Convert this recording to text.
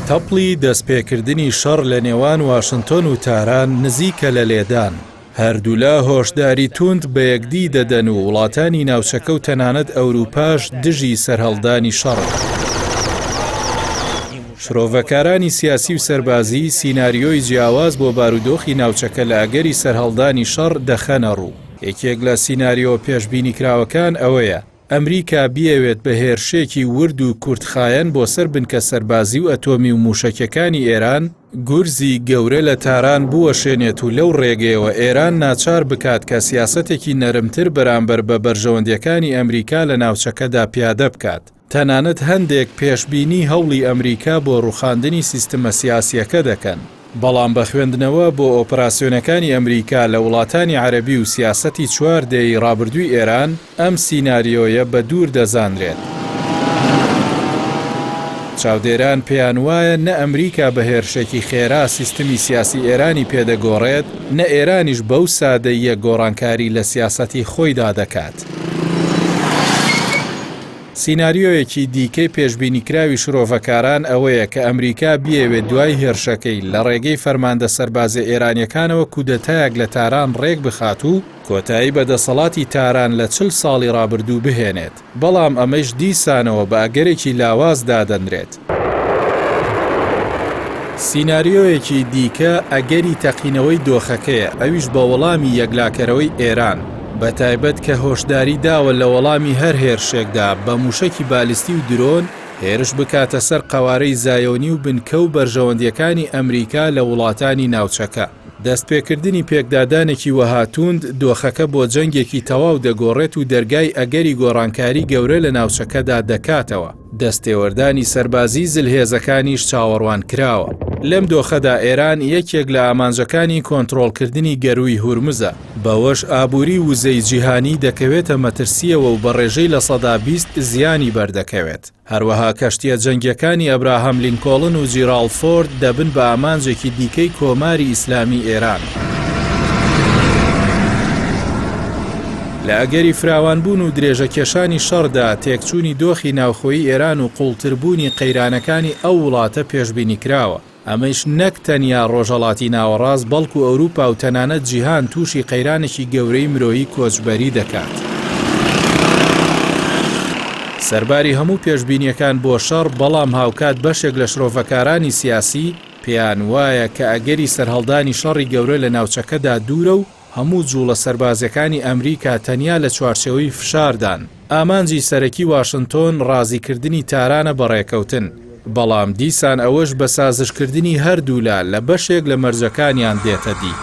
تەپڵی دەستپێکردنی شەڕ لە نێوان واشنتۆن و تاران نزیکە لە لێدان. هەردوولا هۆشداری تووند بە یەکدی دەدەن و وڵاتانی ناوچەکە و تەنانەت ئەوروپاش دژی سەرهەڵدانی شەڕن. شرۆڤەکارانی سیاسی و سەربازی سیناریۆی جیاواز بۆ بارودۆخی ناوچەکە لە ئەگەری سەرهەڵدانی شەڕ دەخەنە ڕوو. یەکێک لە سیناریۆ پێشبینیکراوەکان ئەوەیە، ئەمریکا بیەوێت بە هێرشێکی ورد و کورتخایەن بۆ سەر بنکە سەربازی و ئەتۆمی و مووشەکیەکانی ئێران، گورزی گەورە لە تاران بوەشێنێت و لەو ڕێگەیەوە ئێران ناچار بکات کە سیاسەتێکی نەرمتر بەرامبەر بە بەرژەوەندیەکانی ئەمریکا لە ناوچەکەدا پیادە بکات. تەنانەت هەندێک پێشبینی هەوڵی ئەمریکا بۆ ڕوخاندنی سیستمە سیاسیەکە دەکەن. بەڵام بە خوێندنەوە بۆ ئۆپراسیۆنەکانی ئەمریکا لە وڵاتانی عەرەبی و سیاسەتی چوار دەیەی ڕابردووی ئێران، ئەم سیناریۆیە بە دوور دەزانرێت. چاودێران پێیانوایە نە ئەمریکا بە هێرشێکی خێرا سیستمی سیاسی ئێرانی پێ دەگۆڕێت، نە ئێرانیش بەو سادەییە گۆڕانکاری لە سیاسەتی خۆیدا دەکات. سیناریۆیەکی دیکەی پێشبینیکراوی شرۆڤەکاران ئەوەیە کە ئەمریکا بیەوێت دوای هێرشەکەی لە ڕێگەی فەرماندە سەربازیە ئێرانیەکانەوە کودەتایەک لە تاران ڕێک بخات و کۆتایی بە دەسەڵاتی تاران لە 40 ساڵی ڕابردوو بهێنێت، بەڵام ئەمەیش دیسانەوە بە ئەگەرێکی لاواز دادەنرێت. سیناریۆیەکی دیکە ئەگەری تەقینەوەی دۆخەکەیە، ئەویش بە وەڵامی یەکلاکەرەوەی ئێران، بەتایبەت کە هۆشداری داوە لە وەڵامی هەر هێرشێکدا بە مووشەکی بالیستی و درۆن هێرش بکاتە سەر قەوارەی زایۆنی و بنکە و بەرژەوەندییەکانی ئەمریکا لە وڵاتانی ناوچەکە. دەستپێکردنی پێکدادانێکی وەها تووند دۆخەکە بۆ جەنگێکی تەواو دەگۆڕێت و دەرگای ئەگەری گۆڕانکاری گەورە لە ناوچەکەدا دەکاتەوە. دەستێوەردانی سەربازیی زلهێزەکانیش چاوەڕوانکراوە. لەم دۆخەدا ئێران یەکێک لە ئامانجەکانی کۆنترۆڵکردنی گەرووی هورمزە، بەوەش ئابووری وزەی جیهانی دەکەوێتە مەترسییەوە و بە ڕێژەی 20% زیانی بەردەکەوێت. هەروەها کەشتییە جەنگییەکانی ئەبراهام لینکۆڵن و جیراڵد فۆرد دەبن بە ئامانجێکی دیکەی کۆماری ئیسلامی ئێران. لە ئەگەری فراوانبوون و درێژەکێشانی شەڕدا، تێکچوونی دۆخی ناوخۆیی ئێران و قووڵتربوونی قەیرانەکانی ئەو وڵاتە پێشبینیکراوە. ئەمەیش نەک تەنیا ڕۆژهەڵاتی ناوەڕاست، بەڵکو ئەوروپا و تەنانەت جیهان تووشی قەیرانێکی گەورەی مرۆیی کۆچبەری دەکات. سەرباری هەموو پێشبینییەکان بۆ شەڕ، بەڵام هاوکات بەشێک لە شرۆڤەکارانی سیاسی پێیان وایە کە ئەگەری سەرهەڵدانی شەڕی گەورە لە ناوچەکەدا دوورە و هەموو جوڵە سەربازیەکانی ئەمریکا تەنیا لە چوارچێوەی فشاردان. ئامانجی سەرەکی واشنتۆن ڕازیکردنی تارانە بە ڕێکەوتن، بەڵام دیسان ئەوەش بە سازشکردنی هەردوولا لە بەشێک لە مەرجەکانیان دێتە دی.